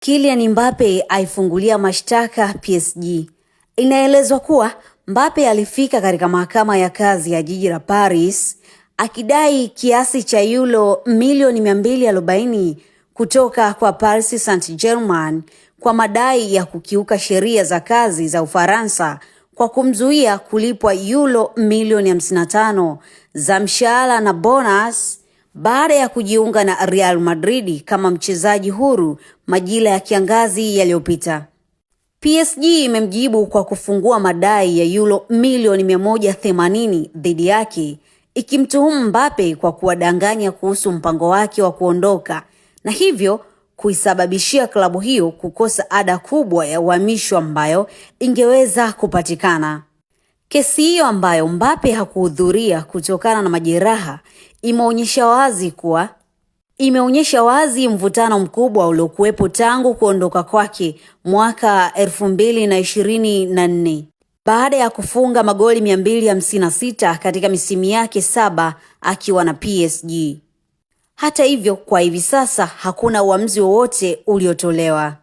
Kylian Mbappe aifungulia mashtaka PSG. Inaelezwa kuwa Mbappe alifika katika mahakama ya kazi ya jiji la Paris akidai kiasi cha euro milioni 240 kutoka kwa Paris Saint-Germain kwa madai ya kukiuka sheria za kazi za Ufaransa kwa kumzuia kulipwa euro milioni 55 za mshahara na bonus baada ya kujiunga na Real Madrid kama mchezaji huru majira ya kiangazi yaliyopita. PSG imemjibu kwa kufungua madai ya euro milioni 180 dhidi yake, ikimtuhumu Mbappe kwa kuwadanganya kuhusu mpango wake wa kuondoka na hivyo kuisababishia klabu hiyo kukosa ada kubwa ya uhamisho ambayo ingeweza kupatikana. Kesi hiyo ambayo Mbappe hakuhudhuria kutokana na majeraha imeonyesha wazi mvutano mkubwa uliokuwepo tangu kuondoka kwake mwaka 2024 baada ya kufunga magoli 256 katika misimu yake 7 akiwa na PSG. Hata hivyo, kwa hivi sasa hakuna uamuzi wowote uliotolewa.